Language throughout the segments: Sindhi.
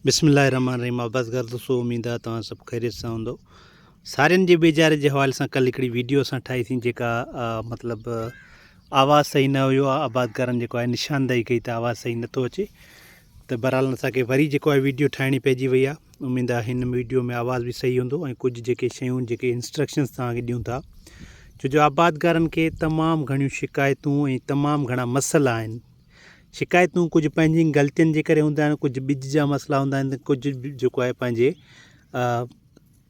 بسم الله الرحمن الرحيم آبادگار دوستو اميد آ توهان سڀ خيريت سان هوندو سارين جي بيجاري جي حوالي سان ڪل هڪڙي ويڊيو اسان ٺاهي سين جيڪا مطلب آواز صحيح نه هيو آبادگارن جيڪو آهي نشاندهي ڪئي ته آواز صحيح نٿو اچي ته بهرحال اسان کي وري جيڪو آهي ويڊيو ٺاهڻي پئجي وئي آ اميد آ هن ويڊيو ۾ آواز به صحيح هوندو ۽ ڪجهه جيڪي شيون جيڪي انسٽرڪشنس توهان کي ڏيون ٿا ڇو جو آبادگارن کي تمام گهڻيون شڪايتون ۽ تمام گهڻا مسئلا آهن شڪايتون ڪجهه پنهنجين غلطين جي ڪري هوندا آهن ڪجهه ٻج جا مسئلا هوندا آهن ته ڪجهه جيڪو آهي پنهنجي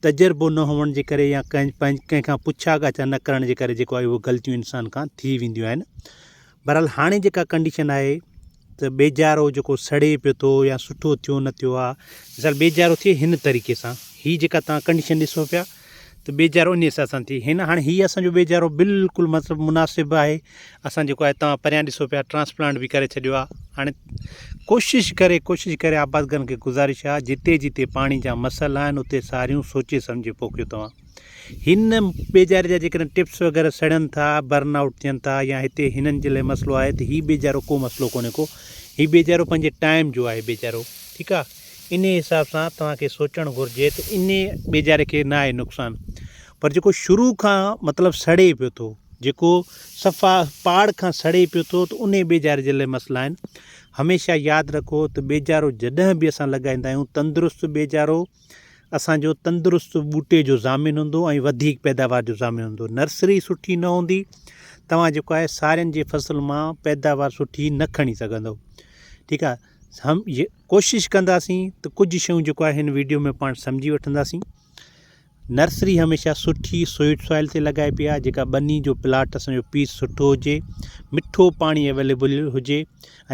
تجربو نه هئڻ جي ڪري يا ڪنهن پنهنجي ڪنهن کان پڇا ڳاڇا نه ڪرڻ جي ڪري جيڪو آهي اهي غلطيون انسان کان ٿي وينديون آهن بهرحال هاڻي جيڪا ڪنڊيشن آهي ته ٻيجارو جيڪو سڙي پيو ٿو يا سٺو ٿيو نه ٿيو آهي مثال ٻيجارو ٿئي هن طريقي سان هي جيڪا تان ڪنڊيشن ڏسو پيا ته ٻيجارو انهي حساب سان ٿئي هن هاڻي هي اسان جو ٻيجارو بلڪل مطلب مناسب آهي اسان جيڪو آهي توهان پريان ڏسو پيا ٽرانسپلانٽ به ڪري ڇڏيو آهي هاڻي ڪوشش ڪري ڪوشش ڪري آبادگارن کي گذارش آهي جتي جتي پاڻي جا مسئلا آهن اتي ساريون سوچي سمجهي پوکيو توهان هن ٻيجاري جا جيڪڏهن ٽپس وغيره سڙن ٿا برن آئوٽ ٿين ٿا يا هتي هنن جي لاء مسئلو آهي ته هي ٻيجارو ڪو مسئلو ڪونهي ڪو هي ٻيجارو پنهنجي ٽائيم جو آهي ٻيجارو ٺيڪ آهي انهيء حساب سان توهان کي سوچڻ گهرجي ته انهيء ٻيجاري کي نه آهي نقصان پر جيڪو شروع کان مطلب سڙي پيو ٿو جيڪو صفا پاڙ کان سڙي پيو ٿو ته انهيء ٻيجاري جي لاء مسئلا آهن. هميشه ياد رکو ته ٻيجارو جڏهن به اسان لڳائيندا آهيون تندرست ٻيجارو اسان جو تندرست ٻوٽي جو ضامن هوندو ۽ وڌيڪ پيداوار جو ضامن هوندو. نرسري سٺي نه هوندي توهان جيڪو آهي سارين جي فصل مان پيداوار سٺي نه کڻي سگهندو ٺيڪ آهي هم ڪوشش ڪنداسين ته ڪجهه شيون جيڪو آهي هن ويڊيو ۾ پاڻ سمجهي وٺنداسين نرسري هميشه سٺي سوئيٽ سوائل تي لڳائبي آهي جيڪا ٻني جو پلاٽ اسان جو پيس سٺو هجي مٺو پاڻي اويليبل هجي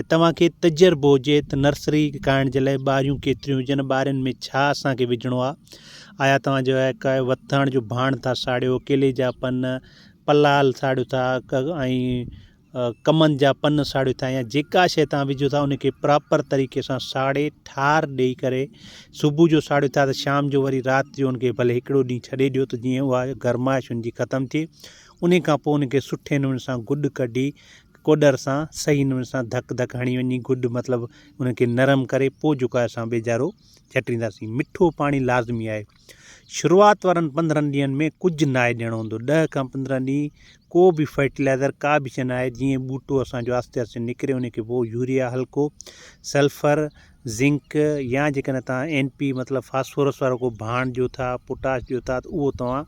۽ توهان کي تجربو هجي ته نرسري کائڻ جي لاء ٻاريون ڪيتريون هجن ٻارين ۾ ڇا اسان کي وجهڻو آهي آيا توهان جو آهي وٿاڻ جو ڀاڻ ٿا ساڙيو ڪيلي جا پن پلال ساڙيو ٿا ۽ ڪمند جا پن ساڙيو ٿا يا جيڪا شيء توهان وجهو ٿا ان کي پراپر طريقي سان ساڙي ٺار ڏيئي ڪري صبح جو ساڙيو ٿا ته شام جو وري رات جو ان کي ڀلي هڪڙو ڏينهن ڇڏي ڏيو ته جيئن اها گرمائش ان جي ختم ٿئي ان کان پوء ان کي سٺي نموني سان گڏ ڪڍي ڪوڏر سان صحيح نموني سان ڌڪ ڌڪ هڻي وڃي گڏ مطلب ان کي نرم ڪري پوء جيڪو آهي اسان ٻيجارو ڇٽينداسين مٺو پاڻي لازمي آهي شروعات وارن 15 ڏينهن ۾ ڪجهه ناهي ڏيڻو هوندو 10 کان 15 ڏينهن ڪو به فرٽيلائزر ڪا به شيء ناهي جيئن ٻوٽو اسان جو آهستي آهستي نڪري ان کي پوء يوريا هلڪو سلفر زنڪ يا جيڪڏهن توهان اين پي مطلب فاسفورس وارو ڪو ڀاڻ ڏيو ٿا پوٽاش ڏيو ٿا ته اهو توهان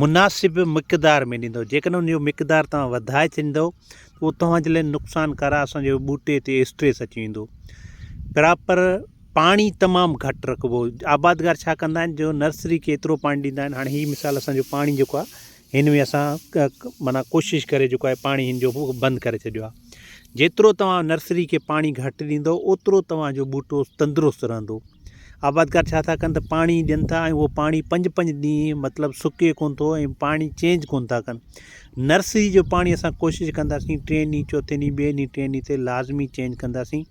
مناسب مقدار ۾ ڏيندو جيڪڏهن ان جو مقدار توهان وڌائي ڇڏيندو ته اهو توهان جي لاء نقصانڪار آهي اسان جي ٻوٽي تي اسٽريس اچي ويندو پراپر پاڻي تمام گهٽ رکبو. آبادگار ڇا ڪندا آهن جو نرسري کي ايترو پاڻي ڏيندا آهن هاڻي هي مثال اسان جو پاڻي جيڪو آهي هن ۾ اسان معنيٰ ڪوشش ڪري جيڪو آهي پاڻي هن جو بند ڪري ڇڏيو آهي جيترو توهان نرسري کي پاڻي گهٽ ڏيندو اوترو توهان جو ٻوٽو تندرست رهندو آبادگار ڇا ٿا ڪن ته پاڻي ڏين ٿا ۽ اهو پاڻي پنج پنج ڏينهن مطلب سڪي ڪون ٿو ۽ پاڻي چينج ڪون ٿا ڪن نرسري جو پاڻي اسان ڪوشش ڪنداسين ٽئين ڏينهن چوٿين ڏينهن ٻئي ڏينهن ٽئين ڏينهن تي لازمي چينج ڪنداسين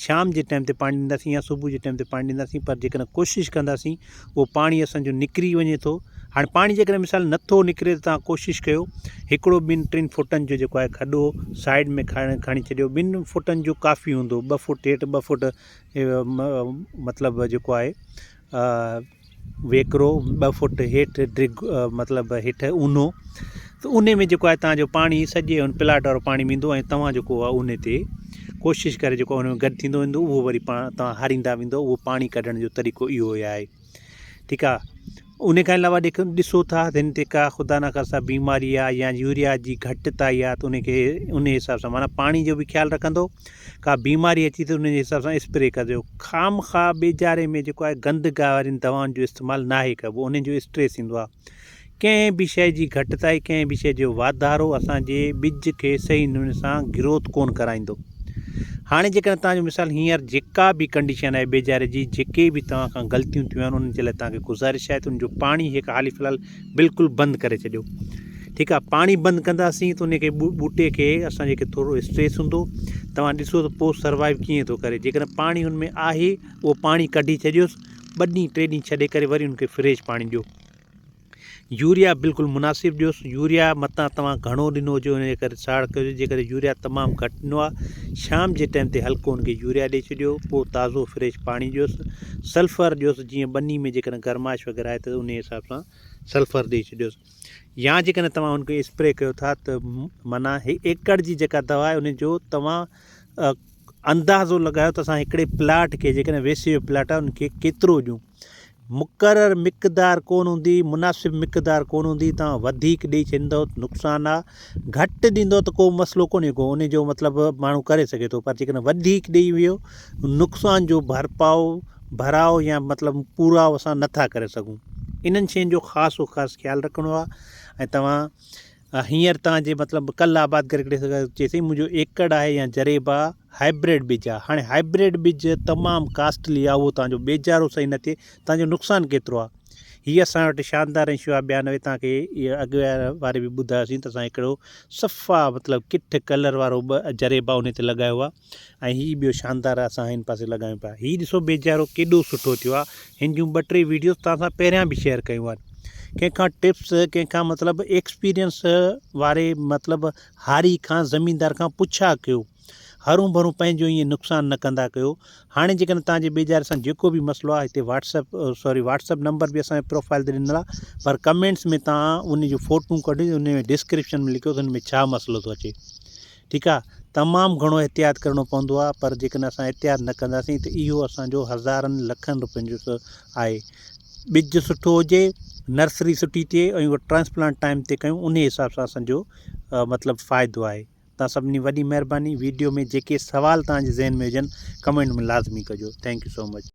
شام جي ٽائيم تي پاڻي ڏينداسين يا صبح جي ٽائيم تي پاڻي ڏينداسين پر جيڪڏهن ڪوشش ڪنداسين اهو پاڻي اسان جو نڪري وڃي ٿو هاڻي پاڻي جيڪڏهن مثال نٿو نڪري ته توهان ڪوشش ڪيو هڪڙو ٻن ٽن فوٽن جو جيڪو آهي کڏو سائيڊ ۾ کڻي ڇڏيو ٻن فوٽن جو ڪافي هوندو ٻه فوٽ هيٺ ٻه فوٽ مطلب جيڪو آهي ويڪرو ٻه فوٽ هيٺ ڊگهه مطلب هيٺ اونهو ته انهي ۾ جيڪو آهي توهان جو پاڻي سڄي ان پلاٽ وارو پاڻي ويندو ۽ توهان جيڪو آهي انهي تي ڪوشش ڪري جيڪو ان ۾ گڏ ٿيندو ويندو اهو وري پاڻ توهان هاريندا ويندو اهو پاڻي ڪڍڻ جو طريقو اهو ئي آهي ٺيڪ آهي ان کان علاوه ڏيک ڏسو ٿا ته هن تي ڪا خدا نه خاصا بيماري آهي يا يوريا جي گهٽتائي آهي ته ان کي ان حساب سان معنيٰ پاڻي جو به خيال رکندو ڪا بيماري اچي ته ان جي حساب سان اسپري ڪجو. خامخواه ٻيجاري ۾ جيڪو آهي گند گاهه وارين دوائن جو استعمال ناهي ڪبو انهن جو اسٽريس ايندو آهي. ڪنهن به شيء جي گهٽتائي ڪنهن به شيء جو واڌارو اسان جي ٻج کي صحيح نموني سان گروٿ ڪونه ڪرائيندو. هاڻي جيڪڏهن توهان جو مثال هينئر جيڪا به ڪنڊيشن آهي ٻيجاري جي جيڪي به توهان کان غلطيون ٿيون آهن انهن جي لاء توهان کي گذارش آهي ته ان جو پاڻي هڪ حالي في الحال بلڪل بند ڪري ڇڏيو ٺيڪ آ پاڻي بند ڪنداسين ته ان کي ٻوٽي کي اسان جي کي ٿورو اسٽريس هوندو توهان ڏسو ته پوء سروائيو ڪيئن ٿو ڪري جيڪڏهن پاڻي ان ۾ آهي اهو پاڻي ڪڍي ڇڏيوس ٻه ڏينهن ٽي ڏينهن ڇڏي ڪري وري ان کي فريش پاڻي ڏيو. يوريا بلڪل مناسب ڏيوس يوريا متان توهان گهڻو ڏنو هجي ان جي ڪري ساڙ ڪيو هجي جيڪڏهن يوريا تمام گهٽ ڏنو آهي شام جي ٽائيم تي هلڪو ان کي يوريا ڏئي ڇڏيو پوء تازو فريش پاڻي ڏيوس سلفر ڏيوس جيئن ٻني ۾ جيڪڏهن گرمائش وغيره آهي ته ان حساب سان سلفر ڏئي ڇڏيوس يا جيڪڏهن توهان ان کي اسپري ڪيو ٿا ته معنيٰ هي ايڪڙ جي جيڪا دوا آهي ان جو توهان اندازو لڳايو ته اسان هڪڙي پلاٽ کي جيڪڏهن ويسي جو پلاٽ آهي ان کي ڪيترو ڏيون مقرر مقدار ڪونه هوندي، مناسب مقدار ڪونه هوندي، توهان وڌيڪ ڏئي ڇڏيندؤ ته نقصان آ، گهٽ ڏيندؤ ته ڪو مسئلو ڪونهي ڪو انهي جو مطلب ماڻهو ڪري سگهي ٿو پر جيڪڏهن وڌيڪ ڏئي ويو نقصان جو ڀرپاء ڀراء يا مطلب پوراء اسان نٿا ڪري سگهون انهن شين جو خاص و خاص خيال رکڻو آ ۽ توهان هينئر توهان جي مطلب ڪل آباد ڪري ڪري چئي سائين منهنجو ايڪڙ آهي يا جريب آ هائبرڊ ٻج آ هاڻي هائبرڊ ٻج تمام ڪاسٽلي آ اهو توهان جو ٻيجارو صحيح نه ٿئي توهان جو نقصان ڪيترو آ هي اسان وٽ شاندار ۽ شعاع 92 توهان کي اڳ واري به ٻڌايوسين ته اسان هڪڙو صفا مطلب ڪٺ ڪلر وارو ٻه جريب آ ان تي لڳايو آ ۽ هي ٻيو شاندار اسان هن پاسي لڳايون پيا هي ڏسو بيجارو ڪيڏو سٺو ٿيو آ هن جون ٻه ٽي ويڊيوز توهان سان پهريان به شيئر ڪيون آهن ڪنهن کان ٽپس ڪنهن کان مطلب ايڪسپيرينس واري مطلب هاري کان زميندار کان پڇا ڪيو هرون ڀرون پنهنجو ائين نقصان نه ڪندا ڪيو هاڻي جيڪڏهن توهان جي بيجاري سان جيڪو به مسئلو آهي هتي واٽسپ سوري واٽسپ نمبر به اسان جي پروفائل تي ڏنل آهي پر ڪمينٽس ۾ توهان ان جون فوٽون ڪڍي ان ۾ ڊسڪرپشن ۾ لکيو ته ان ۾ ڇا مسئلو ٿو اچي ٺيڪ آ تمام گهڻو احتياط ڪرڻو پوندو آ پر جيڪڏهن اسان احتياط نه ڪنداسين ته اهو اسان جو هزارن لکن روپين جو آهي ٻج سٺو هجي نرسري سٺي ٿئي ۽ اهو ٽرانسپلانٽ ٽائيم تي ڪيون انهي حساب سان اسان جو مطلب فائدو آهي تان سڀني وڏي مهرباني ويڊيو ۾ جيڪي سوال توهان جي ذهن ۾ هجن ڪمينٽ ۾ لازمي ڪجو thank you so much.